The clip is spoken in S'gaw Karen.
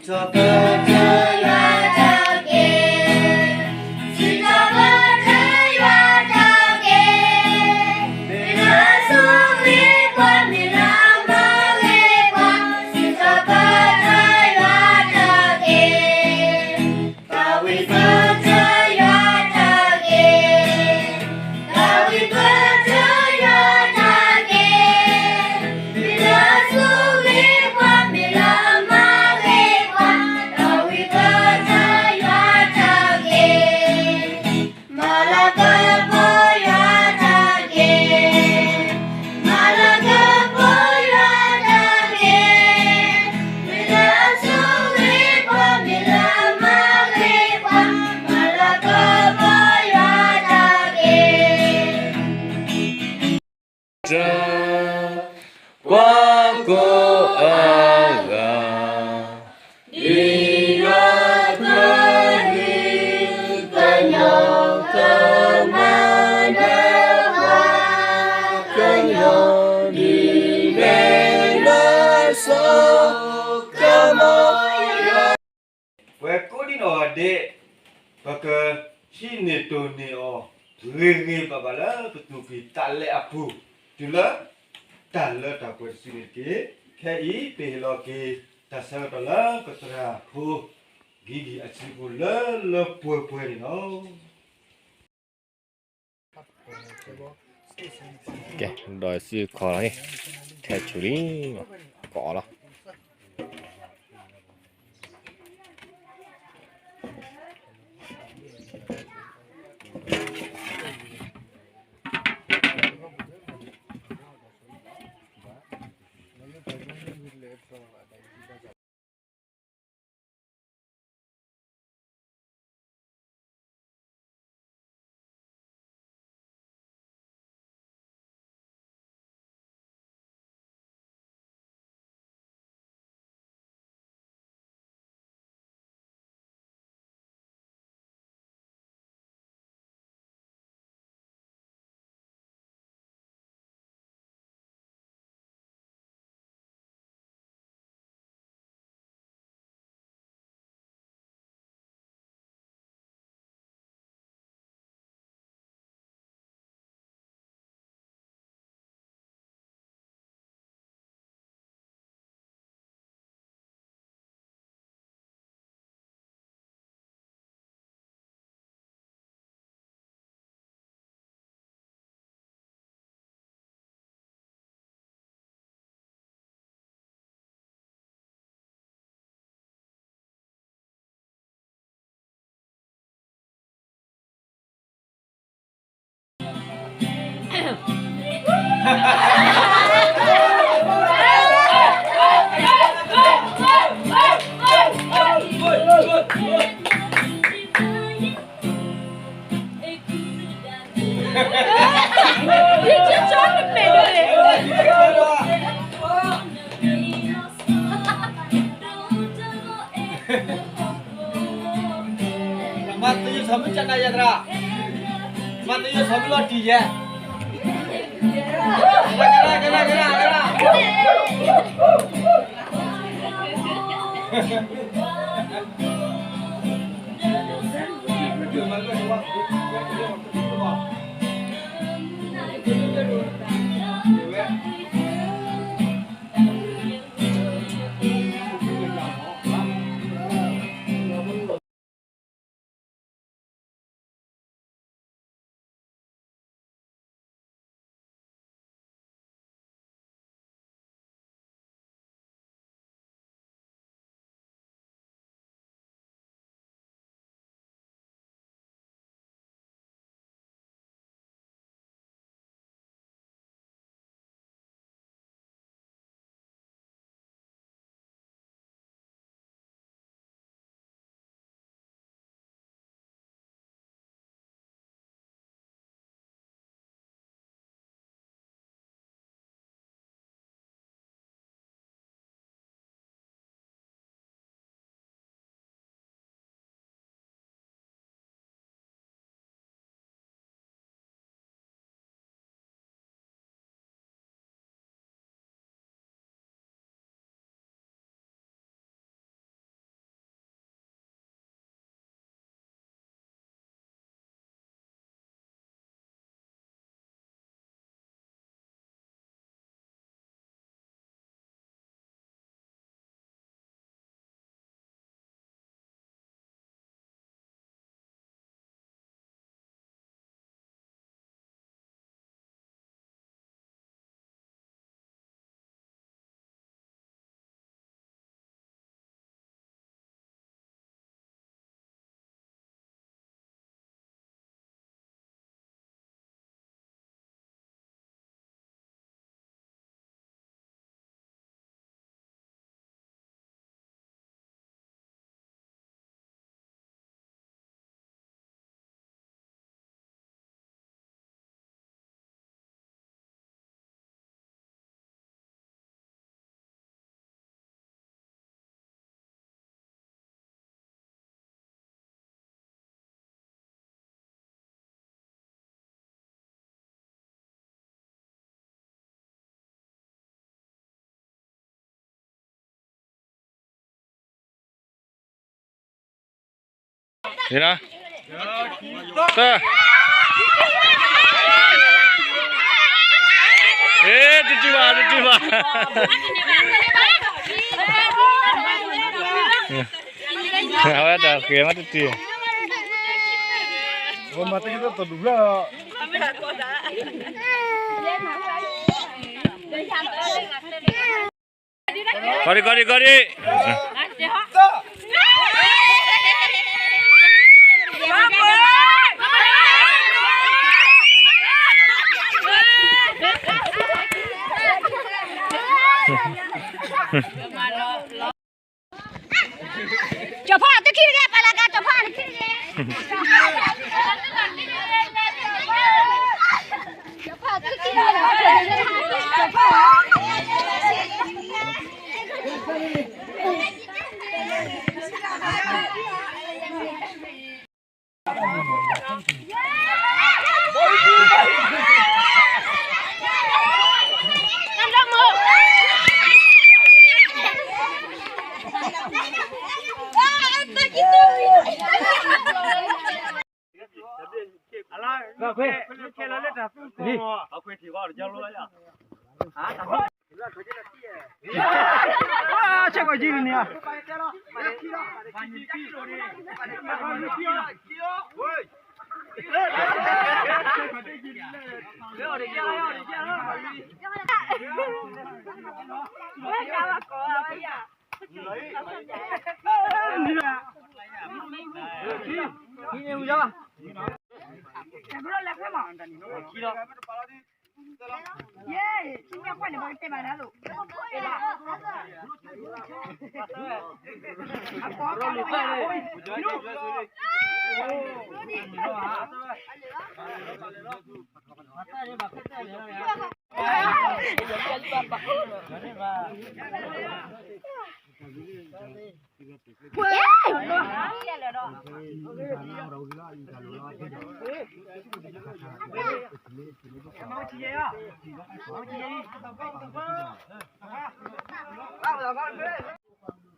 စံးထီၣ်ပတြၢၤယွၤတၢ်က့ၤ, စံးထီၣ်ပတြၢၤယွၤတၢ်က့ၤ, မ့ၢ်လၢအဆိၣ်ဂ့ၤပှၤ မ့ၢ်လၢအမၤဂ့ၤပှၤ, စံးထီၣ်ပတြၢၤယွၤတၢ်က့ၤ, သးဝံၣ်ပတြၢၤယွၤတၢ်က့ၤ, သးဝံၣ်ပတြၢၤယွၤတၢ်က့ၤ, မ့ၢ်လၢအဆိၣ်ဂ့ၤပှၤ မ့ၢ်လၢအမၤဂ့ၤပှၤ, သးဝံၣ်ပတြၢၤယွၤတၢ်က့ၤ, မၤလၤကပီၤယွၤတၢ်က့ၤ, မၤလၤကပီၤယွၤတၢ်က့ၤ, မ့ၢ်လၢအဆိၣ်ဂ့ၤပှၤ မ့ၢ်လၢအမၤဂ့ၤပှၤ, မၤလၤကပီၤယွၤတၢ်က့ၤ တၢ်, ပှၤကိးအဂၤ, ဒ်ယွၤကလုၢ်ကညီကမၤနၢၤပှၤကညီ, ဒ်န့ၣ်လၢစီၤကမီယွၤ ပှၤကိးဒံနီၢ်ဂၤဒဲး, ပကဟံးန့ၢ်တိၢ်န့ၢ်အီၤ ဂ့ၤဂ့ၤဘၣ်ဘၣ်လၢပသူၣ်ကံၢ်သးလဲအပူၤ, တုၤလၢတၢ်လၢတၢ်ပှဲၤတစုန့ၣ်တက့ၢ်. ခဲအံၤ ပဟ့ၣ်လီၤက့ၤတၢ်ဆၢကတီၢ်လၢပသရၣ်ဖိ ဂံၤဂံၤအစုပူၤလၢလၢပှဲၤပှဲၤန့ၣ်လီၤ. ကဲ, ဒီးစုခီလီၤန့ၣ်, ထဲဆူလံ, ကအီၣ်လီၤ. မၤသယိၣ်ဆီမုၢ်ကနၣ်ယၤသရၣ်, မၤသယိၣ်ဆီမုၢ်လီၤတံၢ်ယဲ, ကနၣ်ကနၣ်ကနၣ်ကနၣ်. ယနီၤ, သၢ, ဟ့ တတုၤဘၣ် တတုၤဘၣ်, အဝဲတၢ်ဃ့မးတတုၤ, ဝဲမၤတက့ၢ်တလူၤလၢ ကီဒံ ကီဒံ ကီဒံ. ကၠီၤဖီတခံတဂ့ၤ ပာ်လီၤကၢ် ကၠီၤဖီတခံတဂ့ၤ. ဆဲးကီးယံၤန့ၣ်ဧါ.